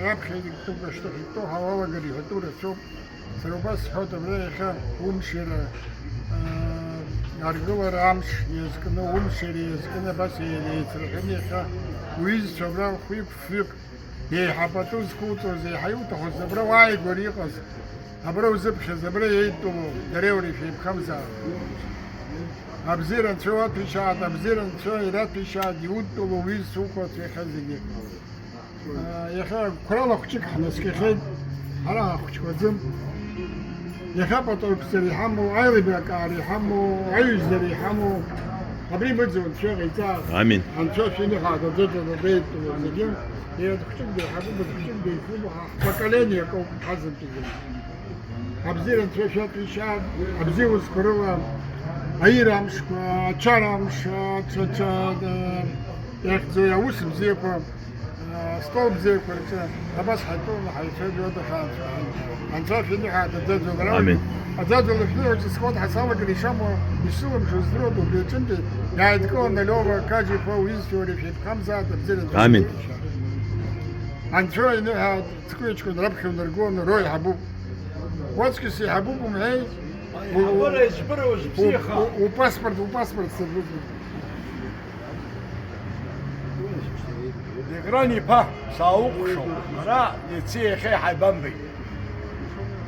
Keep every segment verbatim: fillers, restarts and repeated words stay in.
Раԥхьа иктәуп, ашьҭахь иктәу ҳауалагар иҳәатәу рацәоуп. Сара убас сҳәоит, абра иахьа умшира, аа, аргылара амш иазкны, умшира иазкны абас еицырҳәаны иахьа уҩызцәа абра хәҩык-фҩык еиҳа пату зқәуҵоз, еиҳа иуҭахыз, абра уааигәара иҟаз, абра узыԥхьаз, абра еидтәалоу, дара иара ишәеиԥхамзаап. Абзиара Анцәа уаҭәеишьааит, абзиара Анцәа ираҭәеишьааит, иудтәалоу уҩызцәа уқәлацәа иахьа зегьы. Иахьа қәрала хәҷык ҳнаскьахьеит, ҳара ҳахәҷқәаӡам. Иахьа пату ақәҵара иҳамоу, аилибакаара иҳамоу, аҩызара иҳамоу, абри имыӡуа Анцәа иҟаиҵааит. Амин. Анцәа шәиныҳәа агаӡаӡа дадеит зегьы. Иара хәҷык деиҳабуп, хәҷык деиҵбуп, ҳпоколение акоуп ҳазынтәыгьы. Абзиара Анцәа шәаҭәеишьааит, абзиа усқәа рыла, аира амшқәа, ачара амш, аца-, аца-, а, иахьӡои аус бзиақәа, а, стол бзиақәа рҿы, абас ҳаиԥыланы ҳаицәажәо адахьаанцәа. Анцәа шәиныҳәа аӡаӡәала. Амин. Аӡаӡәала шәныҳәа ҿыцқәоит ҳасалагар ишамуа, ишсылымшо здыруа, убри аҿынтәи иааидкыланы Лиова Кажь-иԥа уҩызцәа уара шәеиԥхамзааит, абзиара Анцәа. Амин. Анцәа иныҳәа Ҵкы-ҩаҵкы раԥхьа унаргыланы роуеиҳабуп. Уаҵкыс еиҳабуп умҳәеи? Еиҳабыра, еиҵбыра узбзиаха. У, у, упаспорт, упаспорт сырбыӡбеит. Бекран иԥа, саауҟәшоуп. Ара иаци иахьеи ҳаибамбеит.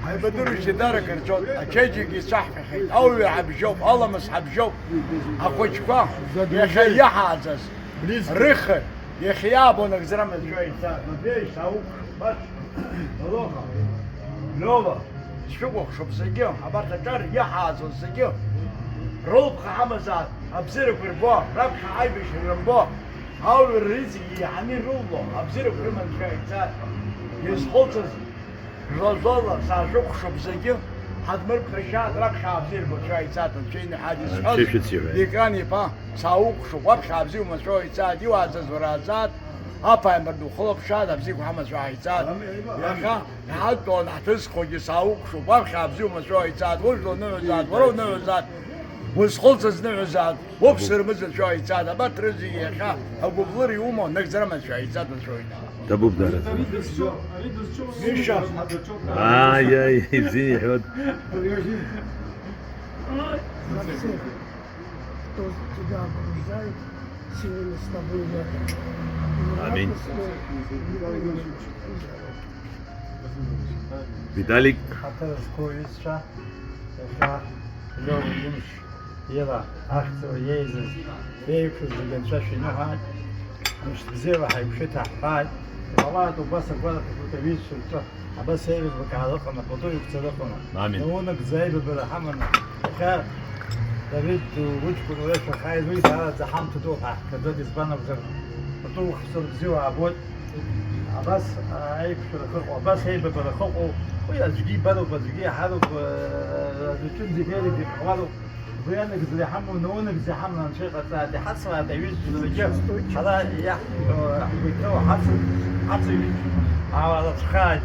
Ҳаибадыруашьа даара карҵәот, ачеиџьыкагьы ицәаҳҟьахьеит, ауаҩы ҳабжьоуп, аламыс ҳабжьоуп, ахәыҷқәа иахьа иаҳааӡаз. Рыхар, иахьа иаабо нагӡара Анцәа ица, Матвеи, саауқәшәо, Баҭ, Балоха, Лиова, сшәыкәыхшоуп зегьы, абарҭ аҿар иаҳааӡоз зегьы, рылԥха ҳамазаап, абзиарақәа рбо, раԥхьа аибашьра рымбо, ауаҩра рыҵегьы еиҳаны ирылло, абзиарақәа рыман Анцәа ица, изхылҵыз Жәла-жәлала саашәыкәхшоуп зегьы, ҳадмырԥхашьааит, раԥхьа абзиарақәа шәааиҵааит, Анцәа иныҳәа дизҳәаз, Анцәа шәыцеиҳәааит. Бекран иԥа, саауқәшәоуп, уаԥхьа абзиа умацәа уаиҵааит, иуааӡаз уара ааӡааит, аԥааимбар духылаԥшааит, абзиақәа ҳамацәа ааиҵааит. Иахьа иҳадтәаланы ҳҭызхуагьы саауқәшәоуп, уаԥхьа абзиа умацәа уаиҵааит, ужәла уныҳәазааит, уара уныҳәазааит, узхылҵыз ныҳәазааит. Уԥсыр мыӡырцәа иҵада, абарҭ рызегьы иахьа агәыблыра иумоу, нагӡара мацәа иҵада шәоит. Ҭабуп, дара. Миша. Ай, ай, ибзиа иҳәоит. Кто тебя окружает, сегодня с тобой рядом. Аминь. Радостно. Виталик. Ҳаҭыр зқәу иҩызцәа, иахьа Лиова имш Иара, ахьӡала иеизаз, еиқәшәаз зегьы Анцәа шәиныҳәааит, мышт бзиала ҳаиқәшәеит, ҳаҳбааит, иҟалааит убас агәараҭақәа рҿы аҩызцәа рҿы, абас еибабкаара ыҟан, апату иқәҵара ыҟан. Амин. Наунагӡа аибабара ҳаманы, иахьа Давид уҷкәын уеишәахааит, уи даараӡа ҳамҭа ду ҳаҳҭаӡоит, избан акәзар, пату уқәҵара бзиала аабоит. Абас аиқәшәара ахьыҟоу, абас аибабара ахьыҟоу, уи аӡәгьы ибароуп, аӡәгьы иаҳароуп, аӡәы иҿынӡа игеит, иҟалароуп. Убри анагӡара иҳамоу, наунагӡа иҳамоу Анцәа иҟаҵааит, иҳацлааит аҩызцәа зегьы, ҳара иаҳ-, ҳгәы иҭоу ҳацу-, ҳацыҩит. Ала рацәхааит,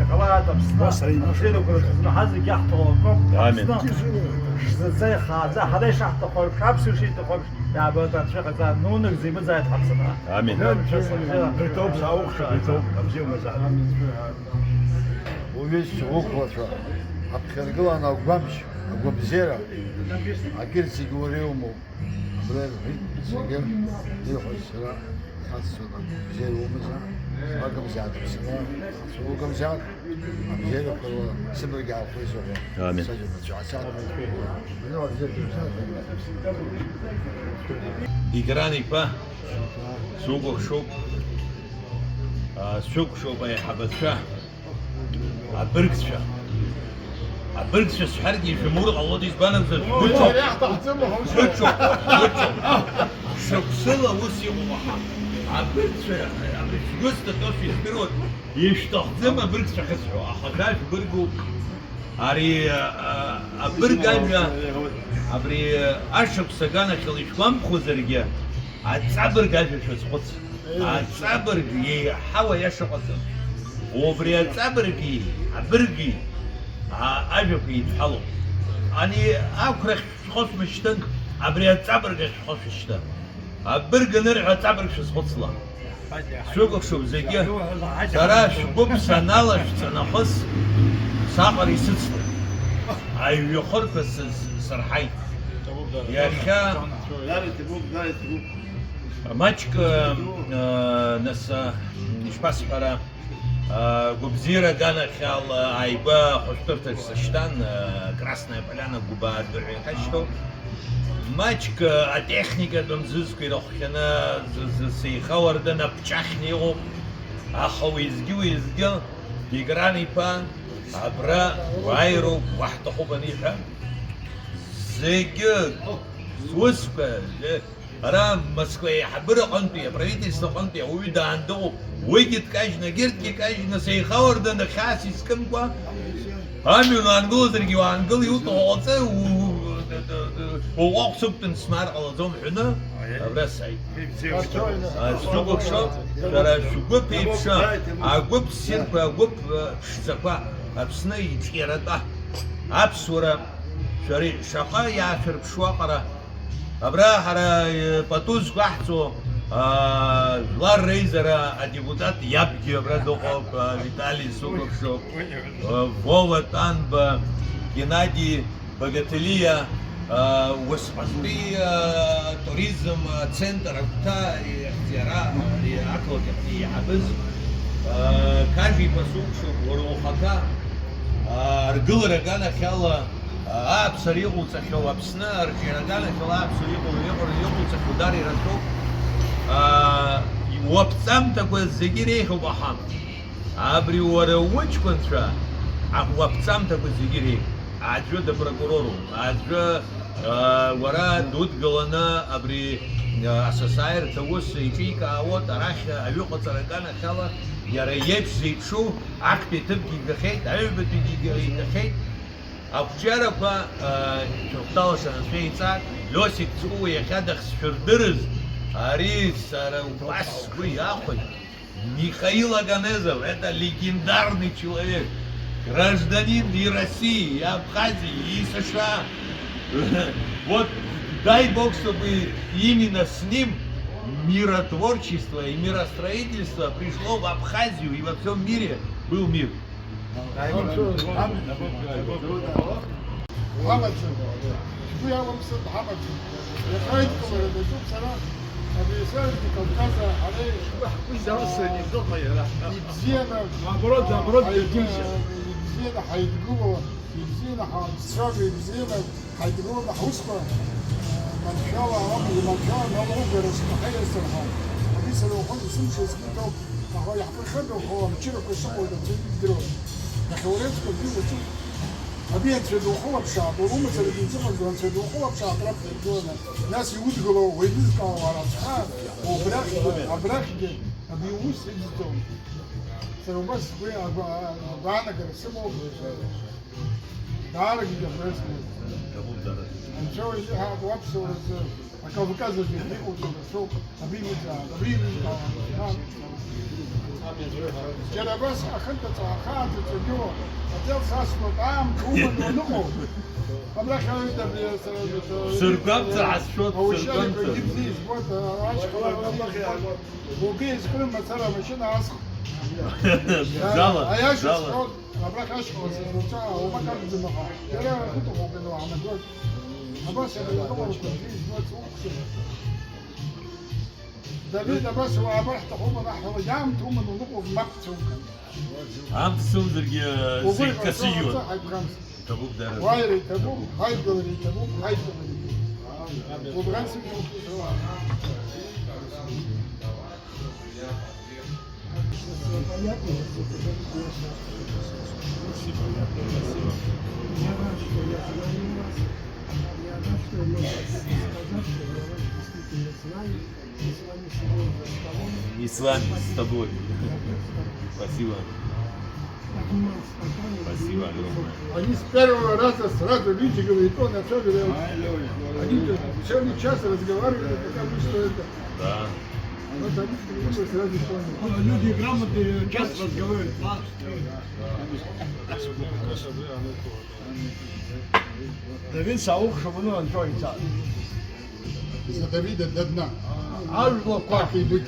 иҟалааит Аԥсны, абзиарақәа рыҽазны ҳазегьы иаҳҭо акоуп. Амин. Аԥсны шзаҵа ихааӡа, ҳара ишаҳҭаху еиԥш, аԥсуа ишиҭаху еиԥш, иаабоит Анцәа иҟаҵааит, наунагӡа имыӡааит ҳаԥсынра. Амин. Анцәа сахьа. Быҭоуп, саухшо, быҭоуп, абзиа умазаап. Уҩызцәа, уқәлацәа, ҳаԥхьаргылан агәамч, агәабзиара, акырцагьы уара иумоуп. Абра ирҳәеит зегьы, ирҳәоит сара, иҳаццоит, бзиара умазар, акымзааит Аԥсны, ацәа укымзааит, абзиарақәа рыла сыбаргьы аахәа изыҳәа. Амин. Сажәа мацәа ацара. Бзиа бзиа шәымзааит. Икран иԥа, сукәыхшоуп, а, сшәыкәшоуп аиҳабацәа. Абыргцәа. Абыргцәа сҳәаргьы ишәымур ҟалоит, избан акәзар, шәгәыцәоуп. Шәгәыцәоуп, шәгәыцәоуп. Шықәсыла ус иҟоуп, аха абыргцәа, абри шәгәы зҭатәоу шәиздыруеит, ишәҭахӡам абыргцәа ахьысҳәо, аха шәа шәбыргуп. Ари, а, абырг ажәа, абри ашықәс аганахьала ишәгәамԥхозаргьы, аҵабырг ажәа шәазхәыц. Аҵабырг еиҳау аиаша ыҟаӡам. Убри аҵабырги абырги, а, ажәақәа еидҳәалоуп. Ани ақәрахь шәхы шәмышьҭын, абри аҵабырг ахь шәхы шәышьҭы. Абырг анырҳәа, аҵабырг шәазхәыцла. Сшәыкәыхшоуп зегьы. Сара шәгәыԥ саналашәҵа нахыс саҟара исыцлеит. Аҩҩахырқәа сыз-, сырҳаит. Иахьа маҷк, э, нас, э, ишԥасҳәара, э, гәабзиара аганахьала ааигәа ахәышәтәырҭаҿ сышьҭан, э, Красная Поляна гәыбаа адәы ҳәа иахьашьҭоу. Маҷк атехникатә мзызқәа ирахәхьаны, з-, з-, сеихауардын аԥҷахьны иҟоуп, аха уеизгьы-уеизгьы Бекран-иԥа абра уааироуп, уаҳҭахуп аниҳәа. Зегьы зусқәа, ара Москва аиҳабыраҟынтәи, аправительствоҟынтәи ауаҩы даандыҟоуп. Уигьы дкажьны, егьырҭгьы кажьны, сеихауардын, хьаас искымкәа, амҩан уаангылозаргьы уаангыл, иуҭаху ҟалҵа, у-, у-, у-, уҟәыхә сықәтәан смаар ҟалаӡом ҳәаны, абра сааит. А, сшәыкәыхшоуп, шәара шәгәыԥ еиԥш, агәыԥ ссирқәа, агәыԥ, э, ԥшӡақәа, Аԥсны иҿиаратәа аԥсуара, шәара шаҟа иаашәырԥшуа аҟара, Абра ҳара, э, пату зқәаҳҵо, аа, жәлар реизара адепутат иабгьы абра дыҟоуп, аа, Витали сукәыхшоуп, э, Вова Танба, Геннади Багателиа, аа, уасҟантәи, аа, туризм ацентр агәҭа, э, иара, ари ақалақь аҟны иеиҳабыз, аа, Кажә-иԥа сукәыхшоуп, уара ухаҭа, аа, аргылара аганахьала, Ааԥсара иҟоуҵахьоу, Аԥсны арҿиара аганахьала ааԥсара иҟоу, иҟоу, иҟоуҵахьоу дара ирацәоуп. Аа, уаԥҵамҭақәа зегьы иреиӷьуп, аха абри уара уҷкәынцәа, а, уаԥҵамҭақәа зегьы иреиӷьуп. Аӡәы дыпрокуроруп, аӡәы, аа, уара дудгыланы абри, аа, асасааирҭа ус еиҿикаауеит, арахь аҩыҟаҵара аганахьала иара иеиԥш зеиԥшу актәи аҭыԥгьы игахьеит, аҩбатәигьы игахьеит. Ақәҿиарақәа, э, шәахәҭала санацәа еиҵак, Лиосик Цкуа иахьа дахьсшәырдырыз, ари сара убас сгәы иахәеит. Михаил Аганезов, это легендарный человек, гражданин и России, и Абхазии, и США. Вот дай Бог, чтобы именно с ним миротворчество и миростроительство пришло в Абхазию и во всем мире был мир. Ҳамаӡам. Шәгәы иалымсыртә ҳамаӡам. Иахьа аидкылара даҿуп сара, абри Республика Кавказа ҳара ибзианы, наоборот, наоборот, ҳаид-, ибзианы ҳаидгыло, ибзианы ҳаиццәажәо, ибзианы Ҳаидгыланы ҳусқәа, маншәала ауама, иманшәала налоугара сҭахеит сарҳәа. Абри сара уахынла сымшеи сгәы иҭоуп, аха иаҳԥырхагахо амчырақәа шыҟоу рацәаҩны ибдыруан. Иахьа урецқәа бзиа уаҿуп. Абри анцәа духылаԥшаап, уара умацарагьы изыҟаҵо анцәа духылаԥшаап раԥхьа игыланы. Нас иудгыло уеилызкаауа арацәа, убрахьгьы, абрахьгьы абри уус егьзҵом. Сара убас сгәы агәа-, агәаанагара сымоуп. Даарагьы дыхәмарыцызт. Анцәа уажәы ҳа-, уаԥсуаразы, акавказазы иҟоуҵо рацәоуп, абри имыӡаап, абри имыӡаап. Џьара абас ахынтә аҵаа, ахаанӡа ҵәагьы, аҭел сасуа, аамҭа уманы уаныҟоу. Абрахь аҩыда абри, сыргәамҵыр ҳазшәоит, аушьарақәа сыргәамҵыр. Ибзиа избоит, ашьхара убри избоит. Убри изкрым мацара амашьына асх. Зала, аиаша зала. Сҳәоит. Абрахь ашьхауа сызлацәа аумак акәӡам, аха иара ахәыҭахәык ануаҳнагоит. Абас иара иҟалақәа бзиа избоит, сукәыхшоуп. Давид, абас уаабар ҳҭахуп анаҳҳәалак, аамҭа уманы уныҟәоуп, мап цәумкын. Аамҭа сымазаргьы, угәы сеиқәкасыжьуан. Иҟаҵо ҳаибгамызт. Иҭабуп, дара. Уааира иҭабуп, ҳаидгылара иҭабуп, ҳаидгылара иҭабуп. Убран сымоуп. И с вами, с тобой. Спасибо. Спасибо огромное. Они с первого раза сразу видели, говорит, он особенно, они тут целый час разговаривали, потому что это. Да. Вот они сразу поняли. Люди грамотные, часто разговаривают. Давид саухшо, ну, Антон, ца. Задавида до дна. Ажәлақәа. Так и быть.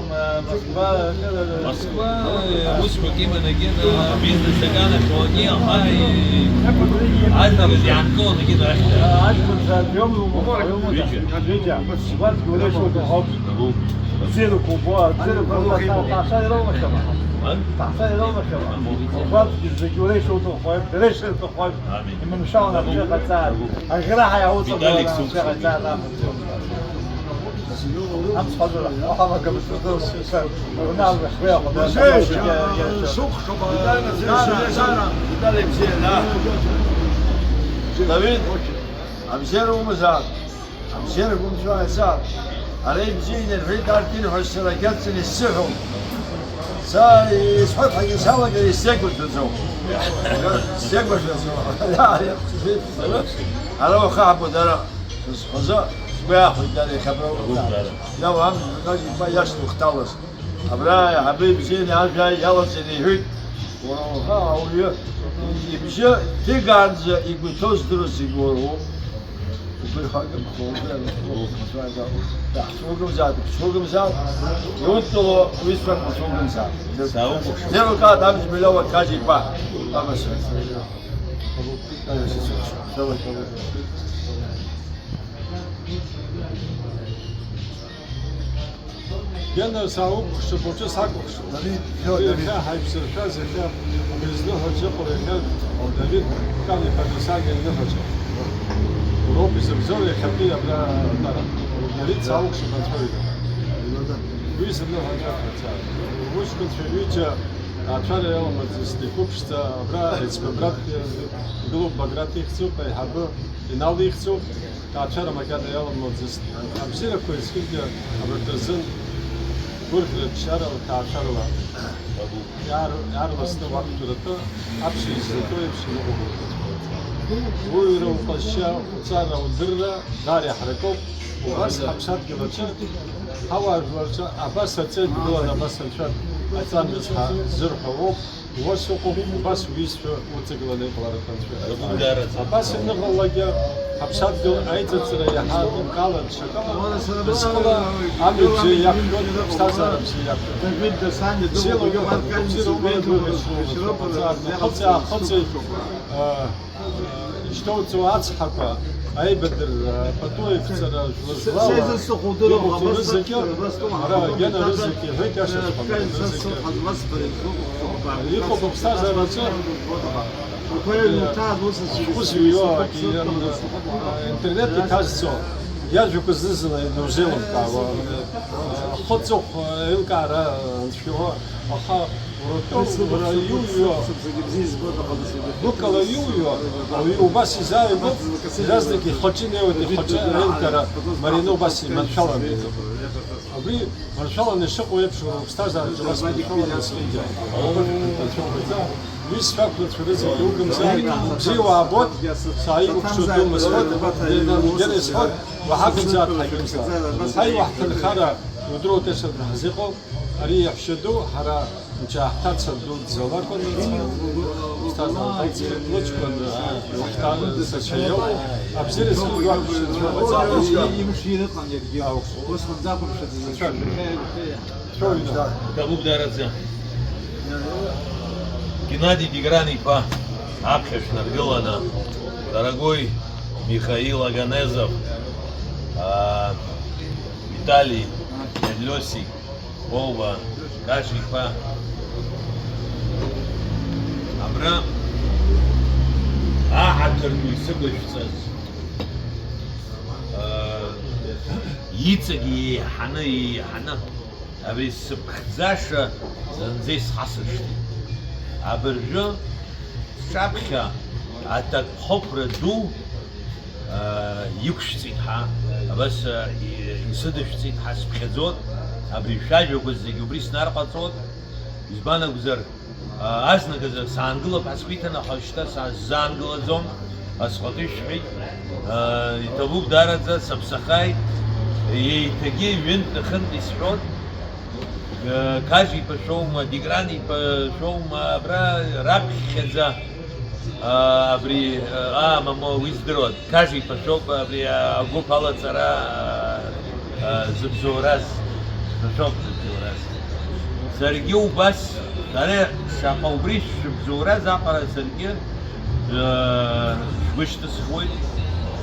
Москва, э, Москва, э, усқәак иманы, бизнес аганахьоугьы, аха, э, ажәлар иаанкыланы, арахь. Аҷкәынцәа адәы иоума, ҩыџьа. Ҩыџьа. Убарҭгьы уара ишуҭаху ауп. Бзиарақәа убо, бзиарақәа убо, ҭаацәа ирылнахьама? Ан? Ҭаацәа ирылнахьама? Убарҭгьы зегьы уара ишуҭаху ауп, дара ишырҭаху ауп. Амин. Иманшәаланы абжьы ҟаҵааит. Аӷьраҳәа иауҵагыланы Виталик, абжьы ҟаҵааит, амц. Амц ҳазыра. Уаҳа магамызцәа. Виталик, бзиа, да. Давид, абзиара умазаап. Абзиарақәа умҵәааит, саб. Ара ибзианы ирҳәеит, арҭ ирҳәаз сара кьаҿны исзыҳәом. Са исҳәап ҳәагьы салагар исзеиқәыршәаӡом. Исзеиқәыршәаӡом. Ара уаха ҳбо дара. Схазы сгәы иахәеит дара иахьа абра уҟоуп. Иауам, нас ибба иашҭа ухҭалаз. Абра аиҳабы ибзианы ажәа иалаҵаны иҳәеит. Уара уаха ауаҩы ибжьы ҭигаанӡа игәы иҭоу здыруа зегь уара уоуп. Убри ҳәа акы мхоуп, мхоуп, мхоуп, мхоуп. Даҳцәугымзааит, даҳцәугымзааит. Иудтәалоу уи сҳәар мацәугымзааит. Саукәыхшоуп. Зеилкаат амч миллион Қажа иԥа. Абас. Гена, саукәыхшоуп, уаҵәы сакәыхшоуп. Давид, Давид. Иахьа ҳаиԥсыршәаз, иахьа изныҳәаҿа ыҟоуп, иахьа Давид Кан-иԥа Досаниа иныҳәаҿа. Роуп изыбзоу иахьатәи абра атәара. Иариц аукшап анцәа ида. Уи зыдныҳәа анцәа дҳәаца. Уҷкәынцәа ҩыџьа ацәара иаламлаӡацт, иқәыԥшӡа, абра аицбабратә игылоуп, Баграт ихьӡуп, аиҳабы Инал ихьӡуп, ацәара макьана иаламлаӡацт. Абзиарақәа есқьынгьы абарҭ рзын гәырӷьара, ԥсшьара, ҭаацәарала иаар-, иаарласны уақәшәаратәы аԥхьа излатәу еиԥш иныҟәоуп. Уҩра, уҟазшьа, уҵара, удырра даара иаҳаракоуп. Убас ҳаԥсадгьыл аҿы, ҳауаажәлар рҿы абас аҵеи дгылан, абас анцәа аҵан рыцҳа зырҳәо уоуп. Уа сыҟоуп, убас уҩызцәа уҵагыланы иҟаларатәы анцәа. Абас ианыҟалалакгьы, ҳаԥсадгьыл аиҵыҵра иаҳа акала даҽакала, рызкыла амҩа бзиа иақәшәоит, аԥсҭазаара бзиа иақәшәоит. Бзиала уҟоуп, бзиала умоуит, уи ҳәа ишуҳәо, ахыҵи, ахыҵи, а, ишьҭоуҵо ацҳақәа, аибадырра, пату аиқәҵара, жәлар злала иҟоуҵо рызегьы, ара, Гена, рызегьы иҳәеит, иашаҵәҟьаны, рызегьы. Иҟоуп аԥсҭазаараҿы, ашәҟәы зыҩуа, интернет иҭазҵо, иажәақәа зны-зынла инаузеилымкаауа, ахы аҵыхә еилкаара анцәа иоуа, аха уара иуҩуа, гәыкала иуҩуа ауаҩы убас изааигәоуп, иаразнак ихаҿы инеиуеит, ихаҿы аилкаара марианы убас иманшәаланы. Абри маншәаланы ишыҟоу еиԥш, уара уԥсҭазаараҿы убас маншәаланы исҟәыӡа. Уи сшәақәлацәа рызегьы угымзааит, бзиа уаабоит, сааикәыхшоуп, думысхоит, џьара исҳәоит, уаҳа акәымзааит, ҳаикымзааит. Ҳаи, уаҳҭынхара удыруеит, ешьҭа ҳзыҟоуп. Ари иаҳәшьа ду, ҳара нчааҳҭаца ду дзолакәын, ԥсҭазаара лыҷкәын, уахҭа сашьа иоуп. Абзиара зқәу иуаҳәшьа ду. Имшира ыҟан иаргьы. Аухш. Усҟан дахәаԥшыцызт. Шәоуҩны. Ҭабуп даараӡа. Геннади Дигран-иԥа аԥхьа шәнаргыланы, дорогой Михаил Аганезов, а, Виталий Лёсик, Вова Кашиԥа, абра аҳаҭыр ду исықәышәҵаз, а, иҵегь еиҳаны, еиҳаны абри сыԥхӡаша зынӡа исхасыршҭит. Абыржәы сҿаԥхьа аҭакԥхықәра ду, аа, иқәшәҵеит ҳәа, абас, аа, и-, исыдышәҵеит ҳәа сыԥхьаӡоит. Абри шәажәақәа зегьы убри снарҟаҵоит. Избан акәзар, аа, азныказы саангылап ҳәа сгәы иҭан, аха шьҭа са-, сзаангылаӡом. Асҟатәи шәҳәеит, аа, иҭабуп даараӡа, саԥсахааит, еиҭагьы ҩынтә-хынтә исҳәоит. Э, Кажь-иԥа шәоума, Дигран-иԥа шәоума, абра раԥхьаӡа, аа, абри, аа, мамоу, уи здыруан. Кажь-иԥа шәоуп абри агәыԥ алаҵара, аа, зыбзоураз. Шәоуп зыбзоураз. Саргьы убас, сара шаҟа убри шәыбзоураз аҟара саргьы, э, шәгәы шьҭысхуеит,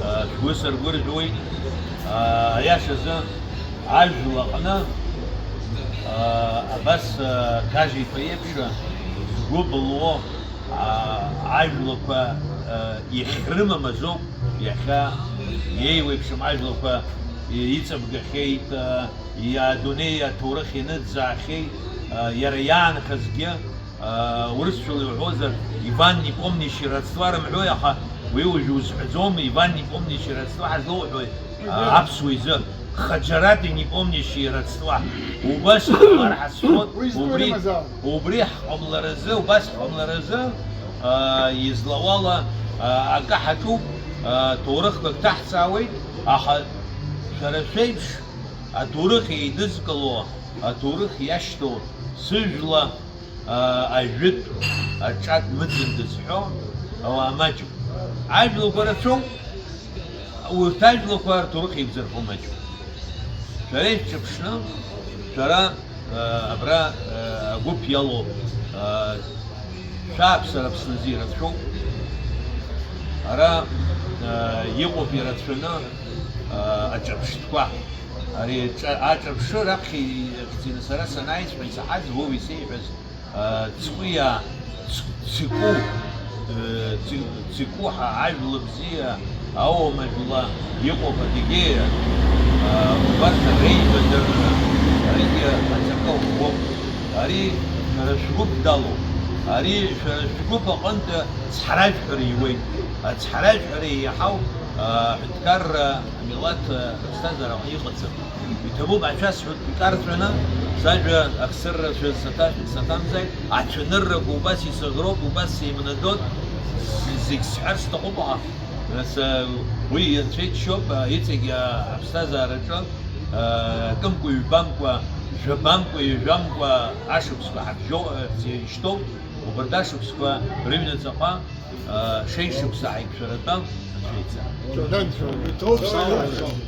э, шәгәы сыргәырӷьуеит, э, аиашазы, ажәлаҟны, аа, абас, аа, Кажь-иԥа иеиԥш, згәы былуо, аа, ажәлақәа, аа, иахьрымамыз ауп иахьа иеиуеиԥшым ажәлақәа иҵабгахьеит, аа, адунеи аҭоурых ианыӡаахьеит, аа, иара иаанхазгьы, аа, урысшәала иуҳәозар, Иван не помнящий родства рымҳәои, аха уи уажәы узҳәаӡом, Иван не помнящий родства ҳазлоуҳәои, аа, аԥсуа изы, Хаџьарати не помнящий родства. Убас иҟалар ҳазшоит, уи история убри, мазаан. Убри ҳҟамларазы, убас ҳҟамларазы, аа, излауала, аа, акы ҳаҿуп, аа, ҭоурыхқәак ҭаҳҵаауеит, аха шәара шәеиԥш аҭоурых еидызкыло, аҭоурых иашьҭоу сыжәла, аа, ажәытә аҿатә мыӡын дызҳәо ауаа маҷуп. Ажәлақәа рацәоуп, урҭ ажәлақәа рҭоурых еиқәзырхо маҷуп. Шәара ишәҿаԥшны, шәара, аа, абра, аа, агәыԥ иалоу, аа, шәааԥсара Аԥсназы ирацәоуп. Ара, аа, иҟоуп ирацәаны, аа, аҿырԥштәқәа. Ари аҿа-, аҿырԥшы раԥхьа ихьӡаны сара санааи, исҳәаз, Вова исеиҳәаз, Цику, цику, цику ҳәа ажәла бзиа, Ауама жәла иҟоуп Адыгеиа, аа, убарҭ реибадырра, аригьы аҵакы ӷәӷәоуп. Ари шәара шәгәыԥ далоуп. Ари шәара шәгәыԥ аҟынтә цҳаражәҳәара иуеит. Ацҳаражәҳәара еиҳау, аа, ҳәынҭқарра амилаҭ, аа, рыԥсҭазаараҟны иҟаӡам. Иҭабуп, ацәа сҳәоит, икарҵәаны, сажәа аксырра шәыз саҭа-, саҭамзааит, ацәаныррақәа убас исыӷроуп, убас сеимнадоит, зегь сҳәар сҭахуп, аха, нас, уи ианцәеиџьшьоуп, иҵегь аԥсҭазаараҿы, акымкәа-ҩбамкәа, жәабамкәа-ҩажәамкәа ашықәсқәа ҳабжьоу-, ишьҭоуп, убарҭ ашықәсқәа рыҩнаҵаҟа, шеишықәса ааиқәшәаратәы анцәа ица. Џьонанцәа, иҭоуп, салам.